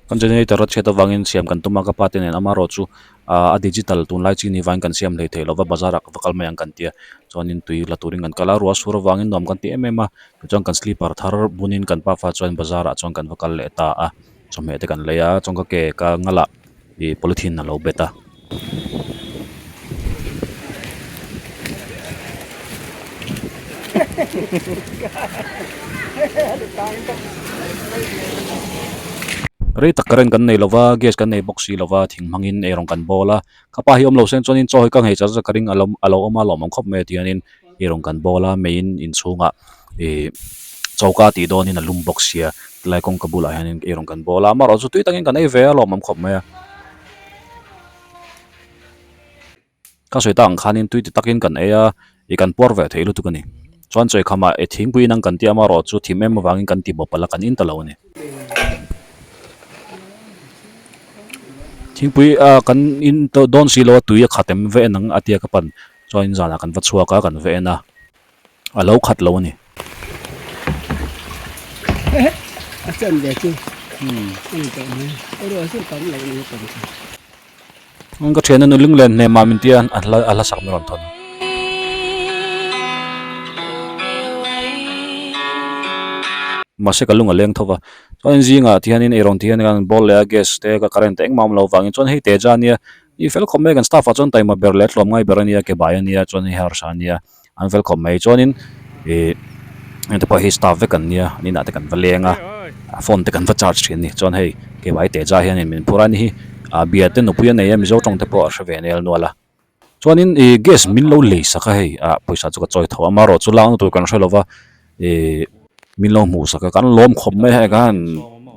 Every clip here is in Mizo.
Kan generator a chhiat avangin siam kan tum a ka pa te nen amaherawh chu ahh a digital tunlai chi ni vangin kan siam hlei thei lova bazar ah ka va kal mai ang kan tia chuanin tui la turin kan kal a ruah sur avangin nuam kan ti em em a tichuan kan slipper thar bunin kan pafa chuan bazar ah chuan kan va kal leh ta a chawhmeh te kan lei a chuan ka ke ka ngal ah ih polythene a lo bet a. Rei tak current kan nei lova gas kan nei bawk si lova thing hmangin eirawng kan bawl a ka pa hi awm lo sen chuanin chaw hi ka nghei char char ka ring a lo a lo awm a lawmawm khawp mai a tihianin eirawng kan bawl a meiin inchhungah ih choka tih dawnin a lum bawk sia tilai kawngka bulah hianin eirawng kan bawl a amaherawh chu tui takin kan ei ve a lawmawm khawp mai a. Ka sawi tak ang khanin tui ti takin kan ei a, ih kan puar ve thei lutuk a ni. Chuan chawi khamah e thingpui in ang kan tih amaherawh chu thim em avangin kan ti bawp a la kan in ta lo a ni. Thingpui ah kan in dawn si lo a tui a khat em ve en ang a tia ka pan chuan in zanah kan va chhuak a kan ve en a. A lo khat lo a ni. Ka thian a nu lunglen hnem mah min tia a hla a hla sak min rawn thawn. Mahse ka lung a leng tho va. Chuan zingah tihianin eirawng tihian kan ball leh a gas te ka current te engmah a awm loh vangin chuan hei te ja ania i fel khawp mai kan staff ah chuan taima ber leh tlawm ngai ber ania ke bai ania chuan hei harsa ania. An fel khawp mai chuanin ih hengte pawh hi staff vek an nia an inah te kan va leng a phone te kan va charge thin a ni chuan hei keimah hi Teja hianin min phur a ni hi ah bia te nupui a nei a Mizo tawng te pawh a hre ve nel nual a chuanin ih gas min lo lei sak a hei ah pawisa chu ka chawi tho a amaherawh chu lak na tur kan hre lo va ih min lo hmuh sak a kan lawm khawp mai hei khan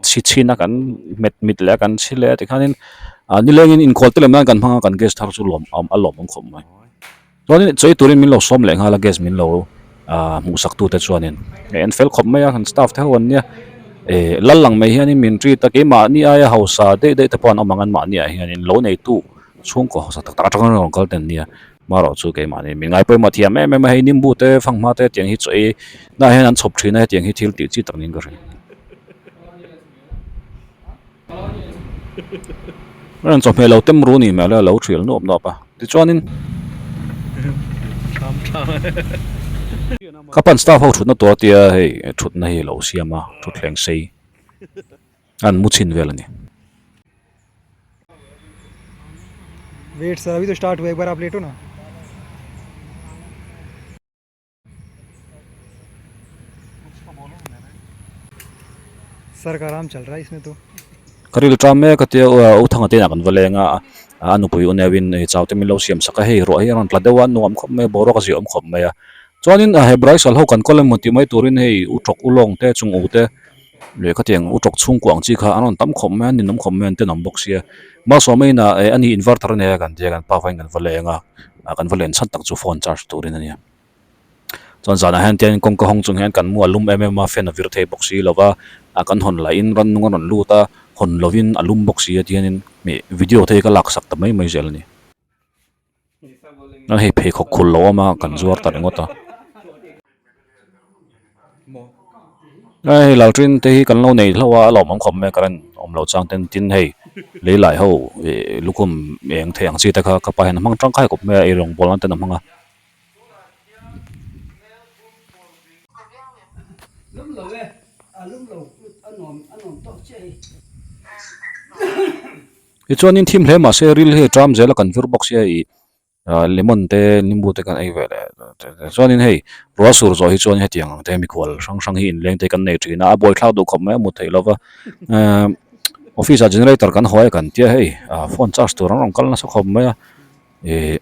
chhi chhin a kan hmet mit leh a kan chhi leh a tikhanin ah nilengin inkhawl te lem nan kan hmang a kan gas thar chu lawm a lawmawm khawp mai. Chuanin chawi turin min lo sawm leh nghal a gas min lo ah hmuh sak tute chuanin hei an fel khawp mai a kan staff te ho an nia eh lal lang mai hianin min treat a keimahni aia hausa daih daih te pawh an awm ang an mahni ah hianin lo neitu chhungkaw hausa tak tak atanga rawn kal te an nia marawh chu keimahni min ngai pawimawh thiam em em a hei nimbu te fanghma te tiang hi chaw ei na hian an chhawp thin a hetiang hi thil tih chi tak niin ka hria. Rawn chawhmeh lo tem ru ni hmel a lo thial nuap nuap a tichuanin ka pan staff ho thutna tur a tia hei thutna hi a lo siam a thutthleng sei an mu chhin vel a ni. Wait sir अभी तो स्टार्ट हुआ एक बार आप लेटो ना सर का आराम चल रहा है इसमें तो Ka ril ṭam mek a tia u thanga te inah kan va leng a a nupui u neuin chau te min lo siam sak a hei ruah hi a rawn tla deuh a nuam khawp mai a boruak a ziah awm khawp mai a chuanin he brycel ho kan kawl emaw tih mai turin hei u tawk u lawng te chung u te leh khatiang u tawk chhungkua ang chi kha an rawn tam khawp mai a ninawm khawp mai a an tenawm bawk sia malsawma inah ani inverter a nei a kan tia kan pa vawiin kan va leng a kan va len chhan tak chu phone charge turin a nia. Chuan zanah hian tiangin kawngka hawng chung hian kan mu a lum em em a, fan a vir thei bawk si lo va, a kan hawn lahin rannung a rawn lut a, hawn lovin a lum bawk si a tihianin ih video te hi ka laksak ta mai mai zel a ni. Chuan hei pheikhawk khul lo awm a, kan zuar ta ringawt a. Hei lalṭin te hi kan lo nei hlauh a, a lawmawm khawp mai a current awm loh chang ten tin hei lei lai ho ih lukhum eng thei ang chi te kha ka pa hian a hmang tangkai khawp mai a, eirawng bawl nan ten a hmang a. Tichuanin thim hle mahse ril hi a ṭam zel a kan vir bawk sia ih lemon te nimbu te kan ei ve leh chuanin hei ruah sur zawh hi chuan hetiang ang te mikhual hrang hrang hi inleng te kan nei thin a a buaithlak duh khawp mai a hmu theih lova ehh office ah generator kan haw a kan tia hei phone charge tur an rawn kal nasa khawp mai a ih.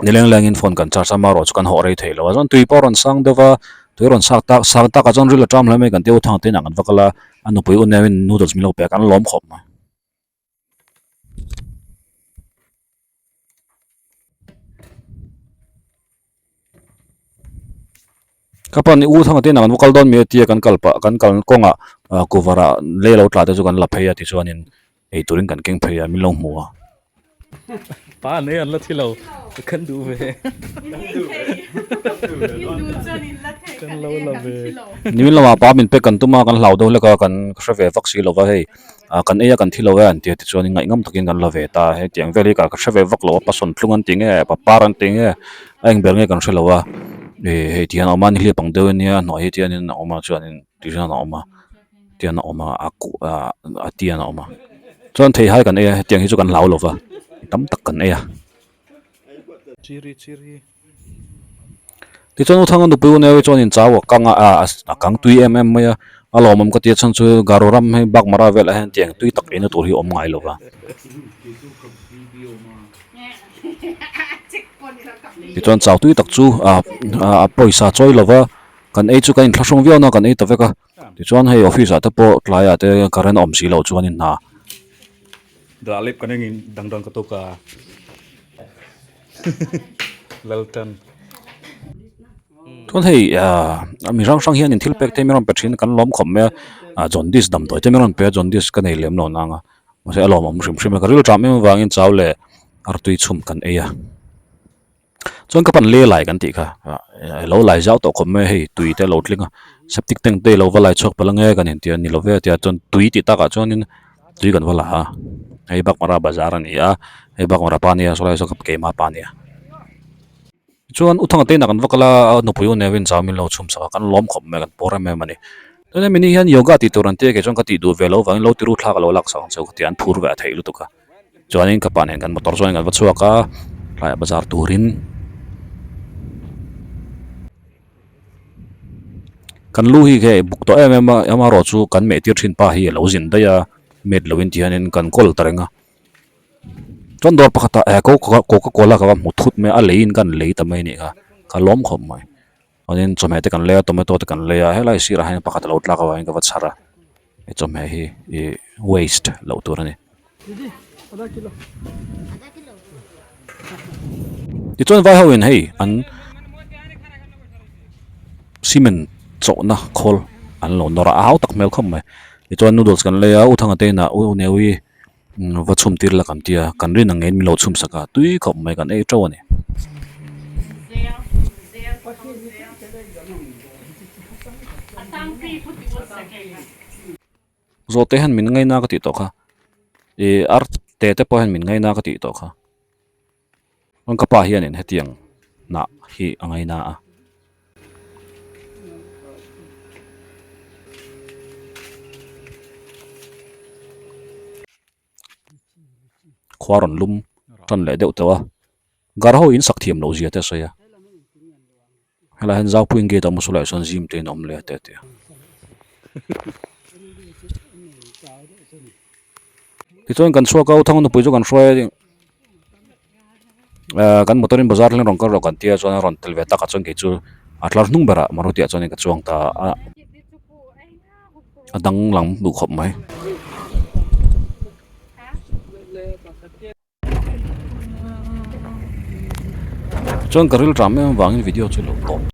Nileng lengin phone kan charge a amaherawh chu kan hawh rei thei lo a chuan tui pawh a rawn sang deuh a tui a rawn sak tak sang tak ah chuan ril a ṭam hle mai kan tia u thang te inah kan va kal a a nupui u neuin noodles min lo pek a an lawm khawp mai. Ka pa ni u thang te inah kan va kal dawn mai a tia kan kal pah kan kal kawngah ah kuvarah lei lo tla te chu kan la phei a tichuanin ei turin kan keng phei a min lo hmu a. Pa nei an la thi lo kan duh ve kan lo la ve. Nimin lamah pa min pek kan tum a kan hlau deuh hlek a kan hre ve vak si lo va hei. Ah kan ei a kan thi lo e an ti a tichuanin ngaihngam takin kan la ve ta a hetiang vel hi ka hre ve vak lo a pasawm tlung an ti nge papar an ti nge a eng ber nge kan hre lo a ih hei tihian a awm a nihliap ang deuh ania a hnuai hi tianin a awm a chuanin tihian a awm a tian a awm a a kuh ah a tian a awm a chuan theihai kan ei a hetiang hi chu kan hlau lo va tam tak kan ei a. Tichuan u Thanga nupui unau hi chuan in chau a kang a ah a kang tui em em mai a a lawmawm ka ti a chhan chu Garo ram hei Bakmara velah hian tiang tui tak eina tur hi a awm ngai lo va. Tichuan chau tui tak chu ah a pawisa chawi lo va kan ei chu kan inthlahrung viau na kan ei ta vek a tichuan hei office ah te pawh tlaiah te current a awm si loh chuan in hna. Chuan hei ah mi hrang hrang hianin thil pek te min rawn pe thin kan lawm khawp mai a ah jaundice damdawi te min rawn pe a jaundice ka nei lem lo nang a mahse a lawmawm hrim hrim a ka rilṭam em avangin chau leh artui chhum kan ei a chuan ka pan le lai kan tih kha ah lo lai zau tawh khawp mai a hei tui te a lo tling a septic tank te ilo va lai chhuak palh ange kan inti a ni lo ve a tia chuan tui tih takah chuanin tui kan va la a hei Bakmara bazar a ni a hei Bakmara pa nia sawlai saw keimah pa nia chuan u thanga te inah kan va kal a a nupui u neuin chau min lo chhum sak a kan lawm khawp mai kan pawr em em a ni chuan hemi ni hian yoga tih tur an tia kei chuan ka tih duh ve loh vangin lo ti ru thlak a lo lak sak ang cheu ka ti a an phur ve a theih lutuk a. Chuanin ka pa nen kan motor chuan kan va chhuak a tlaiah bazar turin kan lu hi hei buk tawh em em a amaherawhchu chu kan meh tir thin pa hi a lo zin daih a met loin ti hianin kan kawl ta reng a chuan dawr pakhatah eh coca cola ka va hmu thut mai a leiin kan lei ta mai a nih kha ka lawm khawp mai chuanin chawhmeh te kan lei a tomato te kan lei a helai sirah hian pakhat a lo tlak avangin ka va chhar a. He chawhmeh hi ih waste loh tur a ni. Tichuan vai ho in hei an cement chawhna khawl an lo nawr a a hau tak hmel khawp mai. Tichuan noodles kan lei a u thanga te inah u neuii va chhum tir la kan ti a kan rin ang ngeiin min lo chhum sak a tui khawp mai kan ei teuh a ni. Zawhte hian min ngaina ka tih tawh kha ih ar te te pawh hian min ngaina ka tih tawh kha chuan ka pa hianin hetiang hnah hi a ngaina a. Khua rawn lum tan leh deuh tawh a gar ho in sak thiam loh zia te a sawi a helaiah hian zaupuiin gate a awm a sawlaiah sawn zim te in a awm leh a te a ti a. Tichuan kan chhuak a u thang nupui chu kan hruai a ahh kan motor in bazar thleng rawn kal rawh kan tia chuan a rawn tel ve takah chuan kei chu a tlar hnung berah maruti ah chuanin ka chuang ta a a danglam duh khawp mai. Chuan ka rilṭam em avangin video chu lo tawp.